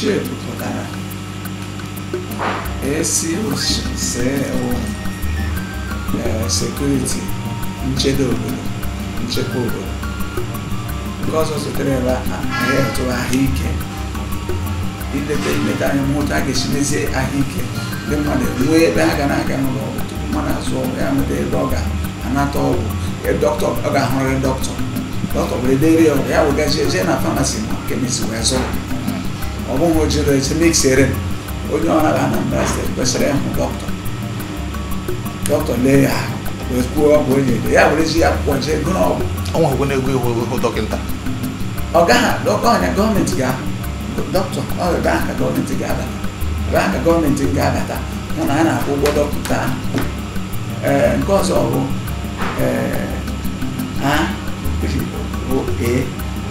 Shape pụtara AC wụ security, nchedo obodo, nchekwa obodo. Nke ọzọ sotere ebe health, ahụike, ileta ileta anya mụta a ga-esi mezie ahụike ndị mmadụ, nwee ebe ha ga na-aga n'ụlọ ọgwụ tupu mmadụ azụ ọgwụ, ya nweta ebe ọ ga-anata ọgwụ, dọkịta ọ ga-ahụrịrị dọkịta, dọkịta were dere ya ọgwụ, ya wegazie jee na pharmacy ma chemist wee zụrụ. Ọ bụghị o jere eje mixere. Onye ọrụ na Anambra Steeti kwesịrị ịhụ dọkịta, dọkịta lee ya ahụ wee kwuo ọgwụ onye ede ya, were ji akwụkwọ jee gụrụ ọgwụ. Ọ nwekwa na ego ịhụ dọkịta. Ọ gaghị ọnya gọọmenti ga dọkịta, ọ ebe ahụ ka gọọmenti ga-abata, ebe ahụ ka gọọmenti ga-abata hụ na a na-akwụ ụgwọ dọkịta ahụ. Ee, nke ọzọ bụ ee a bụ e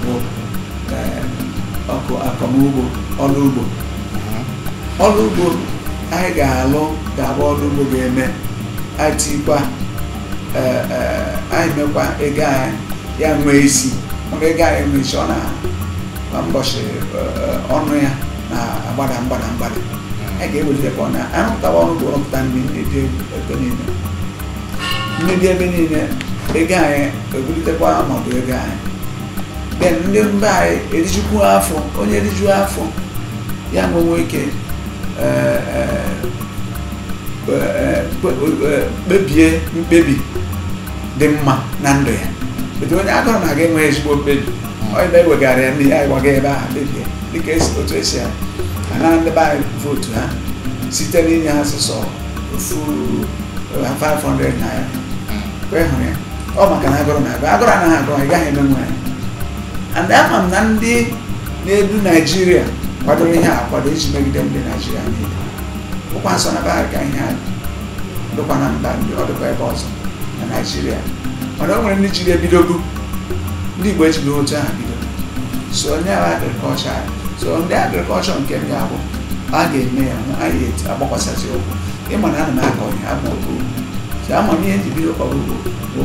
bụ ọkụ akọmugbo, ọrụ ugbo. Ọrụ ugbo anyị ga-alụ ga-abụ ọrụ ugbo ga-eme anyị tikwa anyị mekwa ego anyị ya nwee isi, maka ego anyị nwee isi, ọ na kwa mbọchị ọnụ ya na-agbada mgbada mgbada. Anyị ga-ewelitekwa ọnụ ya, arụpụtawa ọrụ ugbo, rụpụta nri, nri dị ebe niile, nri dị ebe niile, ego anyị ebulitekwa ọnọdụ ego anyị. Then ndị mba anyị erijukwuo afọ, onye erijuo afọ ya nwewe ike kpebie mkpebi dị mma na ndụ ya. Etu onye agụrụ na-aga enweghị ezigbo mkpebi, ọ ebe ewegara ya ndị ya gwaga ebe ahụ kpebie, dịka otu esi anara ndị be anyị vootu ha site n'inye ha sọsọ ofu 500 naira. Kwe hụrụ ya, ọ maka na agụrụ na-agụ, agụrụ anaghị agụ, ị gaghị eme nwe ya. And ama m na ndị na-edu Naijiria kwadoro ihe a akwado iji megide ndị Naijiria niile. Ụkwa nsọ na be anyị ka ihe a dịkwa na mba ndị ọ dịkwa ebe ọzọ na Naijiria, mana o nwere ndị jiri ebidobu, ndị Igbo ejighị otu ahụ bido. So onye ahụ agrikọlchọ anyị, so ndị agrikọlchọ nke m ga-abụ a ga-eme ya hụ anyị agbakwasasị ụkwụ. Ịma na ana m akọ ihe abụ ọrụ ugbo, so ama m ihe nji bido kọrọ ugbo bụ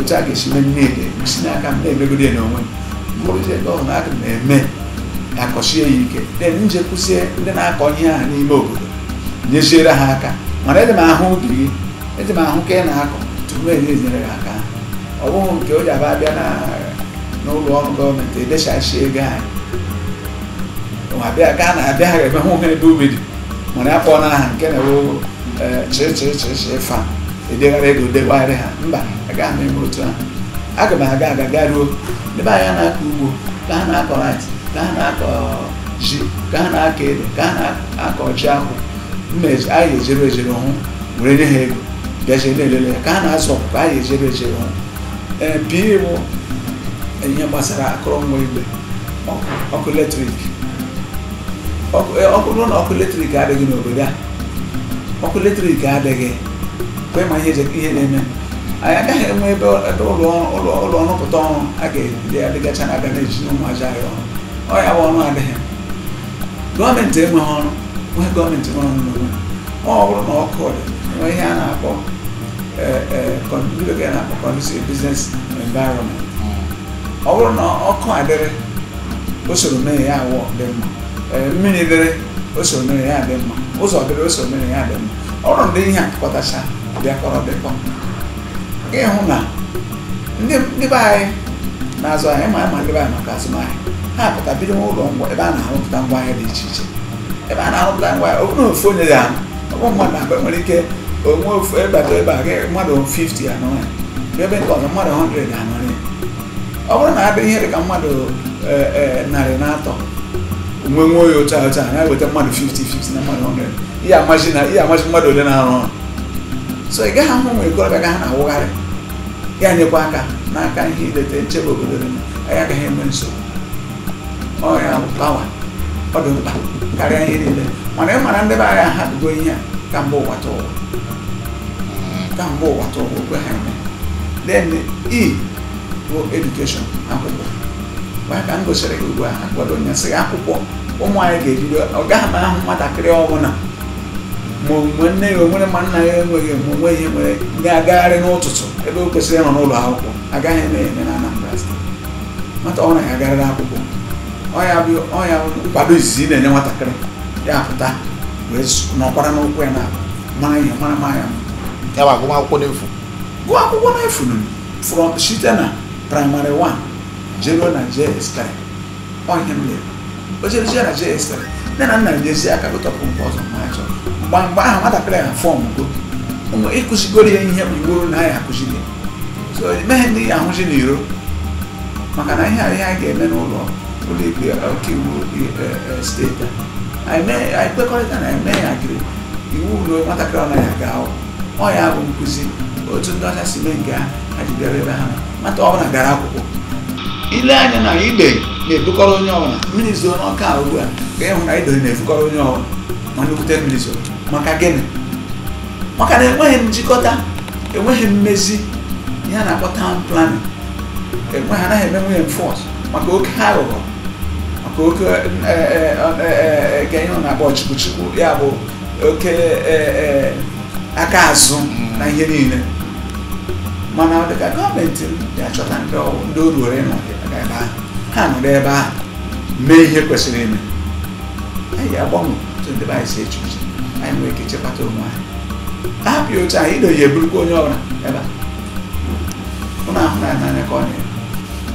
otu a ga-esi mee nne ede si n'aka m na-emegide ya n'onwe m, mbụrụzie gọvanọ aga m eme akọchie ya ike, then nje kwụsie ndị na-akọ ihe ahụ n'ime obodo, nyeziere ha aka. Mana eji m ahụ ubi gị, eji m ahụ ka ị na-akọ tupu m enyere gị aka. Ọ bụghị nke o ji aba abịa n'ụlọ ọrụ gọọmenti edechachi ego anyị abịa gaa na-abịa ha ga-eme hụ ha ebe ubi dị, mana ya kpọọ n'aha nke na-ewu chịrị fa edegharị ego degharị ha. Mba, agaghị m eme otu ahụ. Aga m aga aga garuo ebe anyị na-akọ ugbo, ka ha na-akọ rice, ka ha na-akọ ji, ka ha na-akọ ede, ka ha na-akọ ji akwụ, anyị ejere ejere hụ were nye ha ego bịazie na-elele ya, ka ha na-azụ ọkụkọ, anyị ejere ejere hụ. Ee, pii bụ ihe gbasara akụrụngwa igwe ọkụ latrik. Ọkụ na ọkụ latrik adịghị n'obodo a, ọkụ latrik adịghị kwe ma ihe na-eme anyị agaghị enwe ebe ụlọ ọrụpụta ọrụ a ga-eji adịgacha na aga na-eji ụmụaja anyị ọrụ. Ọ ya bụ ọrụ adịghị, gọọmenti enweghị ọrụ, nwe gọọmenti nwere ọrụ n'onwe. Ọ bụrụ na ọkụ dị, nwee ihe a na-akpọ ndị bekee na-akpọ conducive business environment. Ọ bụrụ na ọkụ adịrị, o soro mee ya awọ dị mma, mmiri dịrị, o soro mee ya dị mma, ụzọ dịrị, o soro mee ya dị mma. Ọ bụrụ ndị ihe akụkọtacha bịakọrọ dịkọ, gị hụ na ndị be anyị na-azụ ahịa, ma ama ndị be anyị maka azụmahịa ha pụta bido n'ụlọ ngwa ebe a na-arụpụta ngwaahịa dị iche iche, ebe a na-arụpụta ngwaahịa. Ọ bụrụ na ofu onye ya ọ bụ mmadụ na-akpa nwere ike onwe ofu ebata ebe a mmadụ 50 anọ ya, ebe nke ọzọ mmadụ 100 anọ ya. Ọ bụrụ na adị ihe dị ka mmadụ 103 onwe nwe ya otu a otu a na-eweta mmadụ 50 50 na mmadụ 100, ihe amaji na ihe amaji mmadụ ole na-arụ ọrụ. So ị gaghị ahụ ụmụ ikorobịa ga ha na-awụgharị ya nyekwa aka n'aka ihe ileta nchebe obodo dị mma, anyị agaghị enwe nsogbu. Ọ ya bụ pawa, ọ dị mkpa karịa ihe niile. Mana ị mara ndị be anyị ahapụgo ihe a kamgbe ụwa ta ụwa, kamgbe ụwa ta ụwa okwe ha eme. Then E bụ education, akwụkwọ. Gwa ka m gosiri gị ugbu a, akwado onye sị akwụkwọ ụmụ anyị ga-ebido. Ọ gaghị m ahụ nwatakịrị ọbụla ma onwe nne ya onwere ma nna ya enweghị ma onwe ihe nwere na-agagharị n'ụtụtụ ebe o kwesịrị ịnọ n'ụlọ akwụkwọ. Agaghị eme eme na Anambra Steeti. Nwata ọ na-agarịrị akwụkwọ, Ọ ya bụ nkwado izizi ị na-enye nwatakịrị ya pụta wee nọkwara n'ụkwụ ya na mara ihe mara ma ya. Ya bụ agụmakwụkwọ n'efu. Gụọ akwụkwọ n'efu from site na praịmarị 1 jeruo na JS3. Ọ ihe m na-ekwu. O jere jee na JS3, nne na nna na-ezi aka gụtọpụ nke ọzọ ma ya chọrọ. Mgbe ahụ nwatakịrị ya fọm go ụmụ ịkụzigoro ya ihe iwuru na ya akụziri ya. So meghe ndị ya ahụzi n'iro maka na ihe ihe anyị ga-eme n'ụlọ ụlọ ikpe ọkaiwu steeti a anyị kwekọrịta na eme ya gịrị iwu ụlọ nwatakịrị ọ naghị aga akwụkwọ. Ọ ya bụ nkụzi otu ndị ọcha si mee nke ha ha ji bịara ebe ha nọ. Nwata ọbụla gara akwụkwọ. Ile anya na ide na-ebukọrọ onye ọbụla mmiri zoo n'ọka ugbu a ka ịhụ na ide na-efukọrọ onye ọbụla ma nnukwute mmiri zoo. Maka gịnị? Maka na enweghị njikọta, enweghị mmezi ihe a na-akpọ town planning, enweghị anaghị eme nwunye enforce maka oke aghụghọ, maka oke ka ihe ọ na-akpọ chukwuchukwu, ya bụ oke aka azụ na ihe niile. Mana ọ dịka gọọmenti ga-achọta ndị oru were nọ ebe ahụ, ha nọrọ ebe ahụ mee ihe kwesịrị ime. Anyị ga-agbanwe otu ndị be anyị si eche uche, anyị nwere ike chekwata onwe anyị. Ahapụ ya otu ahụ, idoyi eburukwa onye ọbụla ebe a ụnụ ahụ na n'anya ka ọ na-eme.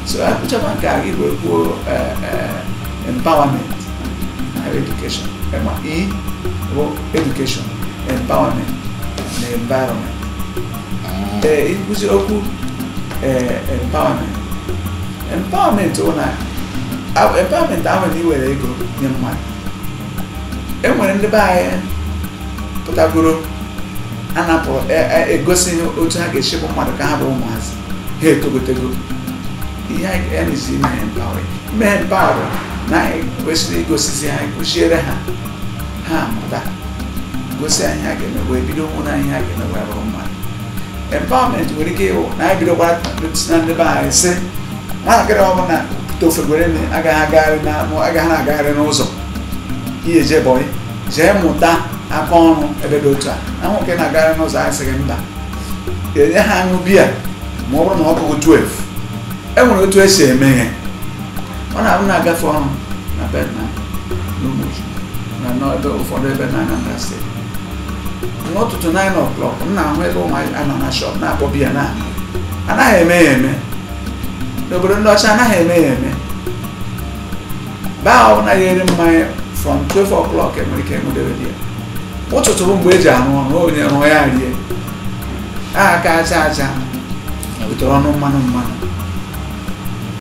So akpụchakwa nke a igwe kwuo empowerment na education. E bụ education, empowerment na environment. Ee, ịkụzi okwu empowerment. Empowerment bụ na empowerment ahụ na iwere ego nye mmadụ. E nwere ndị be anyị pụtagoro anapụrụ egosighị otu ha ga-esi bụ mmadụ ka ha bụ ụmụazị ha etogotego. Ihe anyị na-esi ime empower ime empower na anyị kwesịrị igosizi ha, kụziere ha, ha amụta, gosi anyị ha ga-eme wee bido nwụ na anyị ha ga-eme wee bụrụ mmadụ. Empowerment nwere ike ịwụ na anyị bidokwara na ndị be anyị sị nwatakịrị ọbụla tofegwere agaghị agagharị n'ụzọ ihe je bọyị jee mụta aka ọrụ ebe dị otu a. Na nwoke na-agagharị n'ụzọ anyị sịghị mba, enye ha aṅụ biya ma ọ bụrụ na ọ bụghị 12. E nwere otu esi eme ihe. Ọ na-abụ na-agafe ọrụ na be na n'Umuchu na n'ebe ụfọdụ ebe na Anambra steeti. N'ụtụtụ 9 o'clock m na-ahụ ebe ụmụaka nọ na shop na-akpọ biya na anaghị eme ya eme. N'obodo ndị ọcha anaghị eme ya eme. Baa ọbụla ya ere mmanya from 12 o'clock enwere ike ịṅụdebe biya. Ụtụtụ bụ mgbe eji arụ ọrụ, onye rụọ ya rie. Aka aja aja butere ọnụ mmanụ mmanụ.